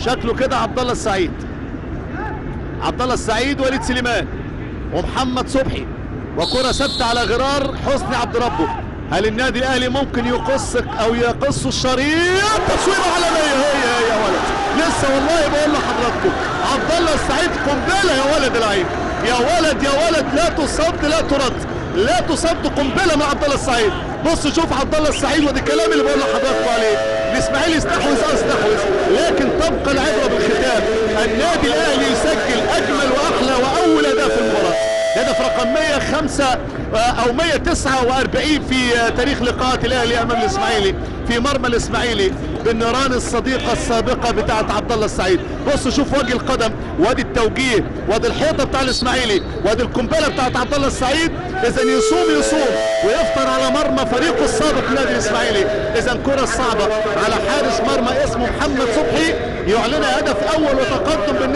شكله كده عبد الله السعيد، عبد الله السعيد، وليد سليمان ومحمد صبحي، وكرة ثابتة على غرار حسني عبد ربه. هل النادي الاهلي ممكن يقصك او يقص الشريط؟ تصويبه عالمية، هي يا ولد، لسه والله بقول لحضراتكم عبد الله السعيد قنبلة يا ولد العين، يا ولد يا ولد، لا تصد لا ترد، لا تصد، قنبلة مع عبد الله السعيد. بص شوف عبد الله السعيد، وده الكلام اللي بقول لحضراتكم عليه. الاسماعيلي استحوذ استحوذ، لكن تبقى العبرة بالختام. النادي الاهلي يسجل اجمل واحلى واول هدف في المباراة، هدف رقم 105 او 149 في تاريخ لقاءات الاهلي امام الاسماعيلي في مرمى الاسماعيلي بالنيران الصديقة السابقة بتاعه عبد الله السعيد. بص شوف وجه القدم، وادي التوجيه، وادي الحيطة بتاع الاسماعيلي، وادي القنبلة بتاعه عبد الله السعيد. اذا يصوم يصوم ويفطر على مرمى فريقه السابق نادي الاسماعيلي. اذا كره صعبة على حارس مرمى اسمه محمد صبحي، يعلنها هدف اول وتقدم بالنادي.